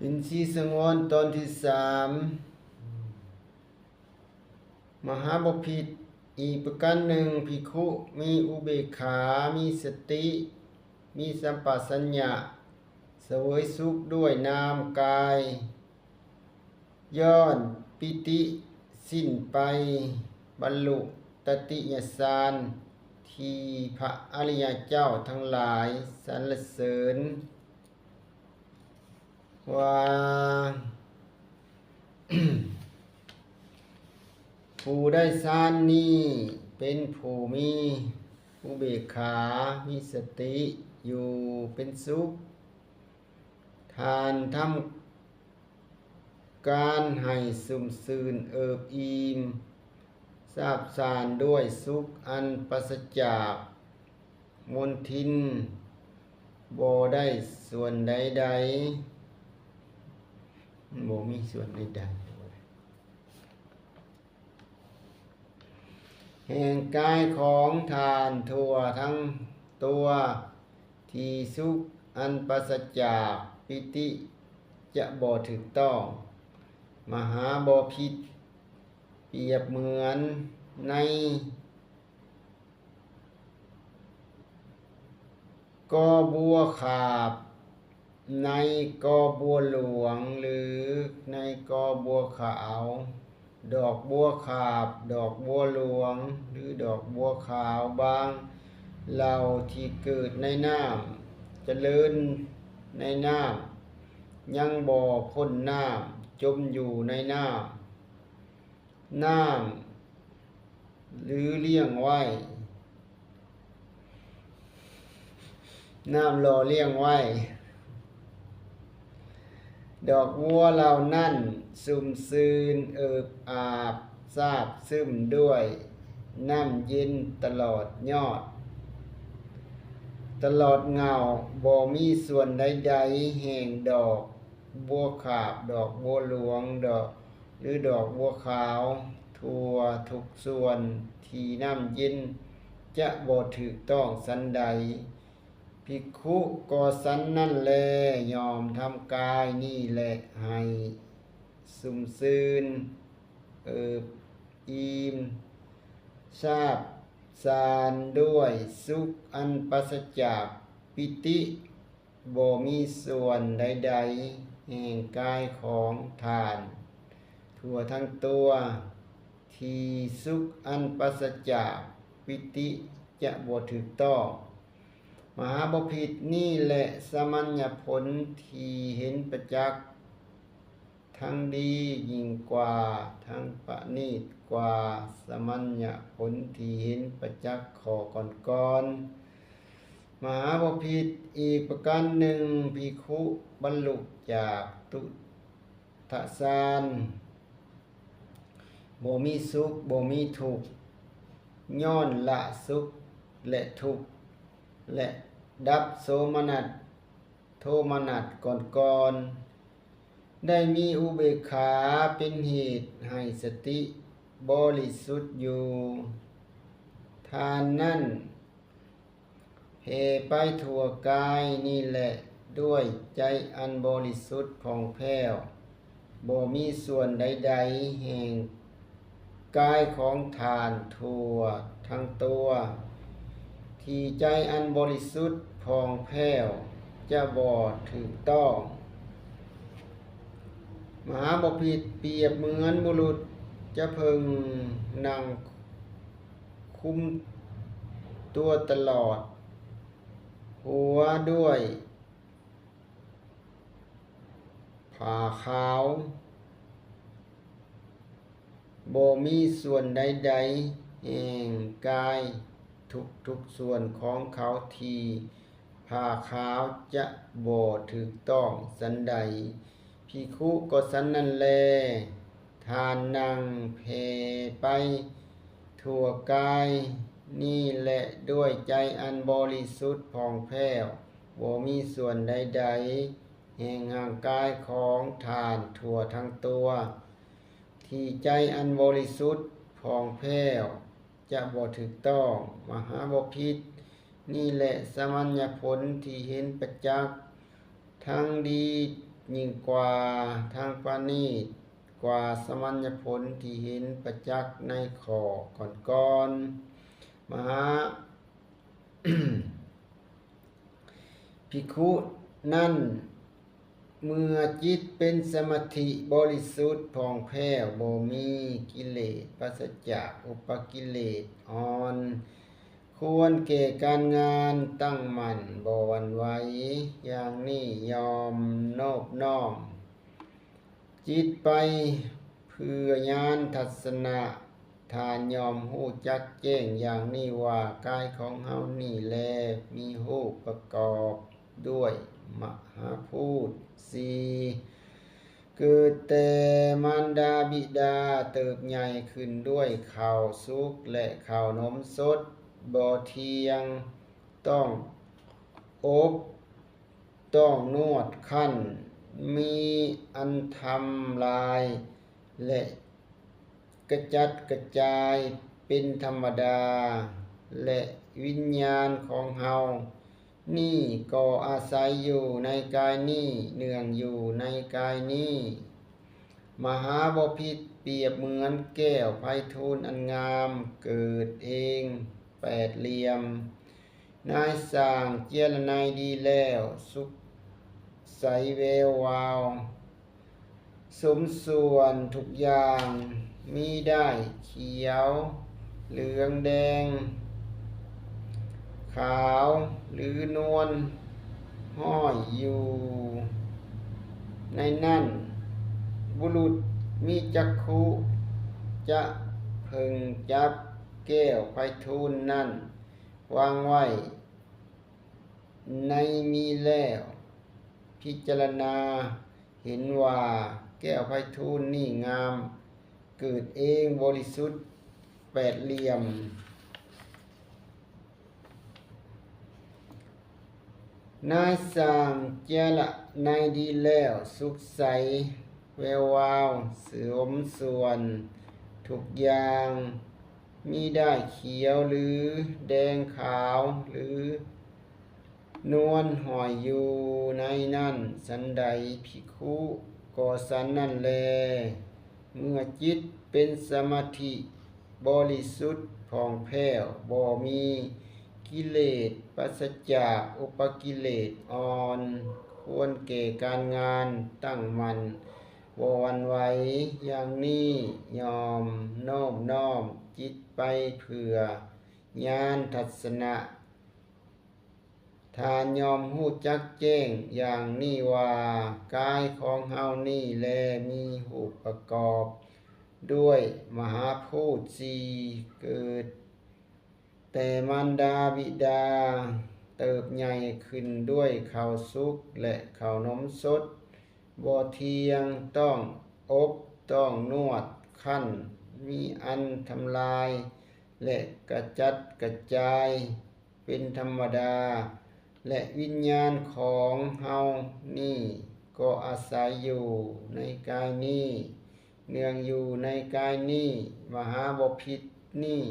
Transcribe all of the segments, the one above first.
ອິນຊີສັງວອນຕອນທີສາມ. ມະຫາບໍພິດ ອີກປະການໜຶ່ງ, ພິກຂຸມີອຸເບກຂາ, ມີສະຕິ, ມີສຳປະສັນຍະ, ສະເຫວີຍສຸກດ້ວຍນາມກາຍ, ຍ້ອນປີຕິສິ້ນໄປ, ບັນລຸຕະຕິຍະສານທີ່ພະອະລິຍະເຈົ້າທັງຫຼາຍສັນລະເສີນ ວ່າ ຜູ້ໄດ້ສານນີ້ເປັນຜູ້ມີອຸເບກຂາ, ມີສະຕິຢູ່ເປັນສຸກ. ທ່ານທຳການໃຫ້ຊຸ່ມຊື່ນເອີບອີ່ມ ຊາບຊານດ້ວຍສຸກອັນປາສະຈາກມົນທິນ, ບໍ່ໄດ້ສ່ວນໃດໆ, ບໍ່ມີສ່ວນໃດໆ ແຫ່ງກາຍຂອງທ່ານທົ່ວທັງຕົວ ທີ່ສຸກອັນປາສະຈາກປີຕິຈະບໍ່ຖືກຕ້ອງ. ມະຫາບໍພິດ ປຽບເໝືອນໃນ ກໍບົວຂາບ, ໃນກໍບົວຫຼວງ ຫຼື ໃນກໍບົວຂາວ, ດອກບົວຂາບ, ດອກບົວຫຼວງ ຫຼື ດອກບົວຂາວບາງເຫຼົ່າທີ່ເກີດໃນນ້ຳ, ຈະເລີນໃນນ້ຳ, ຍັງບໍ່ພົ້ນນ້ຳ, ຈົມຢູ່ໃນນ້ຳ. ນ້ຳ ຫຼື ລ້ຽງໄວ້, ນ້ຳຫຼໍ່ລ້ຽງໄວ້. ດອກບົວເຫຼົ່ານັ້ນຊຸ່ມຊື່ນເອີບອາບຊາບຊຶມດ້ວຍນ້ຳເຢັນຕະຫຼອດຍອດ, ຕະຫຼອດເຫງົ້າ, ບໍ່ມີສ່ວນໃດໆແຫ່ງດອກບົວຂາບ, ດອກບົວຫຼວງ, ດອກ ຫຼື ດອກບົວຂາວ ທົ່ວທຸກສ່ວນທີ່ນ້ຳເຢັນຈະບໍ່ຖືກຕ້ອງສັນໃດ, ພິກຂຸກໍສັນນັ້ນແລ, ຍ່ອມທຳກາຍນີ້ແຫຼະໃຫ້ຊຸ່ມຊື່ນເອີບອີ່ມຊາບຊານດ້ວຍສຸກອັນປາສະຈາກປີຕິ. ບໍ່ມີສ່ວນໃດໆແຫ່ງກາຍຂອງທ່ານທົ່ວທັງຕົວ ທີ່ສຸກອັນປາສະຈາກປີຕິຈະບໍ່ຖືກຕ້ອງ. ມະຫາບໍພິດ ນີ້ແຫຼະສະມັນຍະຜົນທີ່ເຫັນປະຈັກ ທັງດີຍິ່ງກວ່າ, ທັງປະນີດກວ່າສະມັນຍະຜົນທີ່ເຫັນປະຈັກຂໍ້ກ່ອນໆ. ມະຫາບໍພິດ ອີກປະການໜຶ່ງ, ພິກຂຸບັນລຸຈາຕຸຕະສານ, ບໍ່ມີສຸກ, ບໍ່ມີທຸກ, ຍ້ອນລະສຸກ ແລະ ທຸກ ແລະ ດັບໂສມະນັດ ໂທມະນັດກ່ອນໆ ໄດ້ມີອຸເບກຂາເປັນເຫດໃຫ້ສະຕິບໍລິສຸດຢູ່. ທ່ານນັ້ນແຜ່ໄປທົ່ວກາຍນີ້ແຫຼະ ດ້ວຍໃຈອັນບໍລິສຸດຜ່ອງແພ້ວ. ບໍ່ມີສ່ວນໃດໆແຫ່ງກາຍຂອງທ່ານທົ່ວທັງຕົວ ທີ່ໃຈອັນບໍລິສຸດຜ່ອງແພ້ວຈະບໍ່ຖືກຕ້ອງ. ມະຫາບໍພິດ ປຽບເໝືອນບຸລຸດຈະເພິ່ງນັ່ງຄຸມຕົວຕະຫຼອດຫົວດ້ວຍ ຜ້າຂາວ, ບໍ່ມີສ່ວນໃດໆແຫ່ງກາຍທຸກໆສ່ວນຂອງເຂົາທີ່ຜ້າຂາວຈະບໍ່ຖືກຕ້ອງສັນໃດ. ພິກຂຸກໍສັນນັ້ນແລ. ທ່ານນັ່ງແຜ່ໄປທົ່ວກາຍນີ້ແຫຼະ ດ້ວຍໃຈອັນບໍລິສຸດຜ່ອງແພ້ວ. ບໍ່ມີສ່ວນໃດໆແຫ່ງຮ່າງກາຍຂອງທ່ານທົ່ວທັງຕົວ ທີ່ໃຈອັນບໍລິສຸດຜ່ອງແພ້ວຈະບໍ່ຖືກຕ້ອງ. ມະຫາບໍພິດ ນີ້ແຫຼະສະມັນຍະຜົນທີ່ເຫັນປະຈັກ ທັງດີ ຍິ່ງກວ່າ, ທັງປານີດກວ່າສາມັນຍະຊົນທີ່ເຫັນປະຈັກໃນຂໍ້ກ່ອນໆ. ມະຫາ ພິກຂຸນັ້ນ ເມື່ອຈິດເປັນສະມາທິບໍລິສຸດຜ່ອງແຜ້ວ, ບໍ່ມີກິເລດ, ປາສະຈາກອຸປະກິເລດອ່ອນ, ຄວນແກ່ການງານ, ຕັ້ງໝັ້ນ, ບໍ່ຫວັ່ນໄຫວ, ຢ່າງນີ້ຍ່ອມນອບນ້ອມ ຈິດໄປເພື່ອຍານທັດສະນະ, ທ່ານຍ່ອມຮູ້ຈັກແຈ້ງຢ່າງນີ້ວ່າ ກາຍຂອງເຮົານີ້ແລ ມີຮູບປະກອບດ້ວຍມະຫາພູດສີ່, ເກີດແຕ່ມານດາບິດາ, ເຕີບໃຫຍ່ຂຶ້ນດ້ວຍເຂົ້າສຸກ ແລະ ເຂົ້າໜົມສົດ, ບໍ່ທ່ຽງ, ຕ້ອງອົບ, ຕ້ອງນວດ, ຄັ້ນ, ມີອັນທຳລາຍ ແລະ ກະຈັດກະຈາຍເປັນທຳມະດາ, ແລະ ວິນຍານຂອງເຮົານີ້ກໍອາໄສຢູ່ໃນກາຍນີ້, ເນື່ອງຢູ່ໃນກາຍນີ້. ມະຫາບໍພິດປຽບເໝືອນແກ້ວໄພທູນອັນງາມ, ເກີດເອງແປດຫຼ່ຽມ, ນາຍສ້າງເຈຍລະໄນດີແລ້ວ, ສຸກໃສແວວວາວ, ສົມສ່ວນທຸກຢ່າງ, ມີດ້າຍຂຽວ, ເຫຼືອງແດງ, ຂາວ ຫຼື ນວນຫ້ອຍຢູ່ໃນນັ້ນ. ບຸລຸດມີຈັກຂຸຈະເພິ່ງຈັບແກ້ວໄພທູນນັ້ນວາງໄວ້ໃນມີແລ້ວ, ພິຈາລະນາເຫັນວ່າແກ້ວໄພທູນນີ້ງາມ, ເກີດເອງ, ບໍລິສຸດ, ແປດຫຼ່ຽມ. ນາຍສ້າງເຈຍລະໄນດີແລ້ວ, ສຸກໃສແວວວາວ, ສົມສ່ວນທຸກຢ່າງ, ມີດ້າຍຂຽວ ຫຼື ແດງຂາວ ຫຼື ນວນຫ້ອຍຢູ່ໃນນັ້ນ, ສັນໃດພິກຂຸກໍສັນນັ້ນແລ. ເມື່ອຈິດເປັນສະມາທິບໍລິສຸດຜ່ອງແພ້ວ, ບໍ່ມີກິເລດ, ປາສະຈາກອຸປະກິເລດອ່ອນ, ຄວນແກ່ການງານ, ຕັ້ງໝັ້ນ, ບໍ່ຫວັ່ນໄຫວ, ຢ່າງນີ້ຍ່ອມໂນ້ມນ້ອມຈິດໄປເພື່ອຍານທັດສະນະ. ທ່ານຍ່ອມຮູ້ຈັກແຈ້ງຢ່າງນີ້ວ່າ, ກາຍຂອງເຮົານີ້ແລມີຮູບປະກອບດ້ວຍມະຫາພູດສີ່, ເກີດແຕ່ມານດາບິດາ, ເຕີບໃຫຍ່ຂຶ້ນດ້ວຍເຂົ້າສຸກ ແລະ ເຂົ້າໜົມສົດ, ບໍ່ທ່ຽງ, ຕ້ອງອົບ, ຕ້ອງນວດ, ຄັ້ນ, ມີອັນທຳລາຍ ແລະ ກະຈັດກະຈາຍເປັນທຳມະດາ, ແລະ ວິນຍານຂອງເຮົານີ້ກໍອາໄສຢູ່ໃນກາຍນີ້, ເນື່ອງຢູ່ໃນກາຍນີ້, ມະຫາບໍພິດນີ້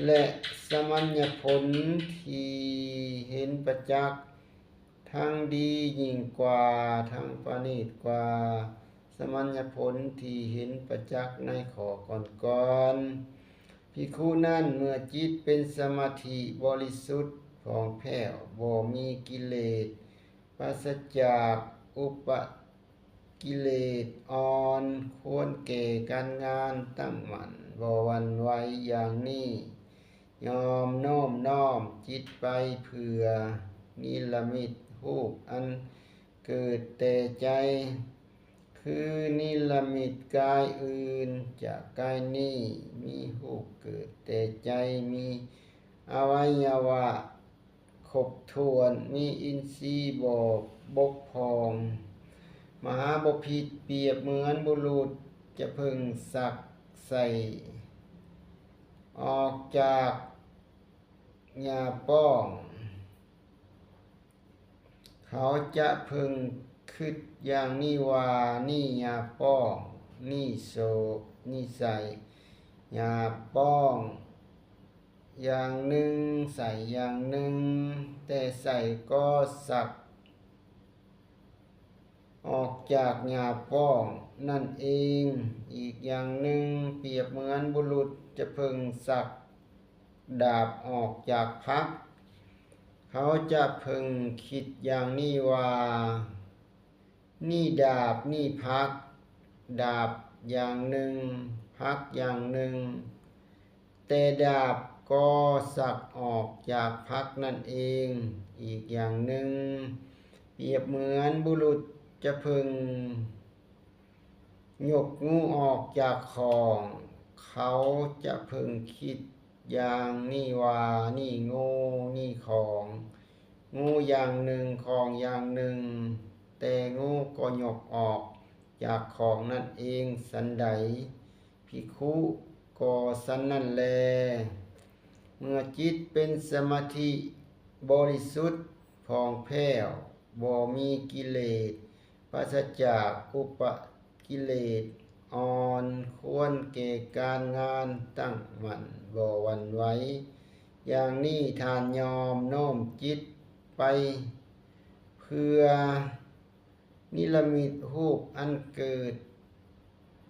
ແລະ ສະມັນຍະຜົນທີ່ເຫັນປະຈັກ, ທັງດີຍິ່ງກວ່າ, ທັງປະນີດກວ່າ ສະມັນຍະຜົນທີ່ເຫັນປະຈັກໃນຂໍ້ກ່ອນໆ. ພິກຂຸນັ້ນ ເມື່ອຈິດເປັນສະມາທິບໍລິສຸດຜ່ອງແພ້ວ, ບໍ່ມີກິເລດ, ປາສະຈາກອຸປະກິເລດອ່ອນ, ຄວນແກ່ການງານ, ຕັ້ງໝັ້ນ, ບໍ່ຫວັ່ນໄຫວ, ຢ່າງນີ້ ຍ່ອມໂນ້ມນ້ອມຈິດໄປເພື່ອນິລະມິດຮູບອັນເກີດແຕ່ໃຈ, ຄືນິລະມິດກາຍອື່ນຈາກກາຍນີ້, ມີຮູບເກີດແຕ່ໃຈ, ມີອະໄວຍະວະຄົບຖ້ວນ, ມີອິນຊີບໍກ ບົກຜ່ອງ. ມະຫາບໍພິດປຽບເໝືອນບຸລຸດຈະເພິ່ງຊັກໃສ່ ອອກຈາກຫຍ້າປ້ອງ, ເຂົາຈະເພິ່ງຄິດຢ່າງນີ້ວ່າ, ນີ້ຫຍ້າປ້ອງ, ນີ້ໂສ, ນີ້ໃສ່ ຫຍ້າປ້ອງຢ່າງໜຶ່ງ, ໃສ່ຢ່າງໜຶ່ງ, ແຕ່ໃສ່ກໍສັກ ຈາກຫຍ້າປ້ອງນັ້ນເອງ. ອີກຢ່າງໜຶ່ງ, ປຽບເໝືອນບຸລຸດຈະເພິ່ງຊັກດາບອອກຈາກພັກ, ເຂົາຈະເພິ່ງຄິດຢ່າງນີ້ວ່າ ນີ້ດາບ, ນີ້ພັກ, ດາບຢ່າງໜຶ່ງ, ພັກຢ່າງໜຶ່ງ, ແຕ່ດາບກໍຊັກອອກຈາກພັກນັ້ນເອງ. ອີກຢ່າງໜຶ່ງ, ປຽບເໝືອນບຸລຸດຈະເພິ່ງຍົກງູອອກຈາກຂອງ, ເຂົາຈະເພິ່ງຄິດ ຢ່າງນີ້ວ່າ ນີ້ງູ, ນີ້ຂອງ, ງູຢ່າງໜຶ່ງ, ຂອງຢ່າງໜຶ່ງ, ແຕ່ງູກໍຍົກອອກຈາກຂອງນັ້ນເອງ. ສັນໃດ ພິກຂຸກໍສັນນັ້ນແລ. ເມື່ອຈິດເປັນສະມາທິບໍລິສຸດ ຜ່ອງແຜ້ວ, ບໍ່ມີກິເລດ, ປາສະຈາກອຸປະກິເລດ, ອ່ອນຄວນແກ່ການງານ, ຕັ້ງໝັ້ນບໍ່ຫວັ່ນໄຫວ, ຢ່າງນີ້ທ່ານຍ່ອມໂນ້ມຈິດໄປເພື່ອນິລະມິດຮູບອັນເກີດ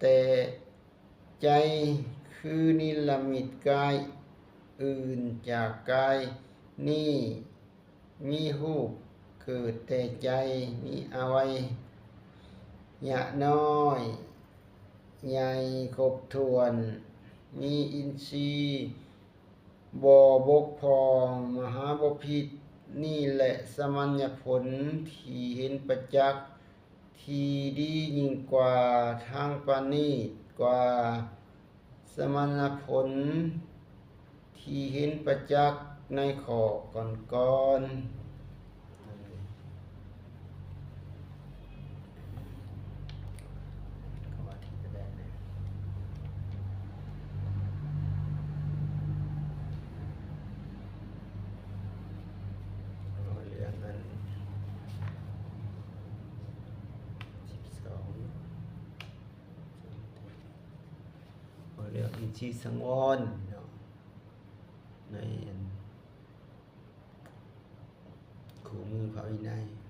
ແຕ່ໃຈ ຄືນິລະມິດກາຍອື່ນຈາກກາຍນີ້, ມີຮູບເກີດແຕ່ໃຈ, ມີອະໄວຍະນ້ອຍໃຫຍ່ຄົບຖ້ວນ, ມີອິນຊີ ບໍ່ບົກຜ່ອງ, ມະຫາບໍພິດ. ນີ້ແຫຼະສະມັນຍະຜົນທີ່ເຫັນປະຈັກ, ທີ່ດີຍິ່ງກວ່າ, ທັງປະນີດກວ່າ, ສະມັນຍະຜົນທີ່ເຫັນປະຈັກໃນຂໍ້ກ່ອນໆ. ເລື່ອງອັນສິບສອງ ເວົ້າເລື່ອງອິນຊີສັງວອນເນາະ ໃນອັນ ຄູ່ມືພະວິໄນ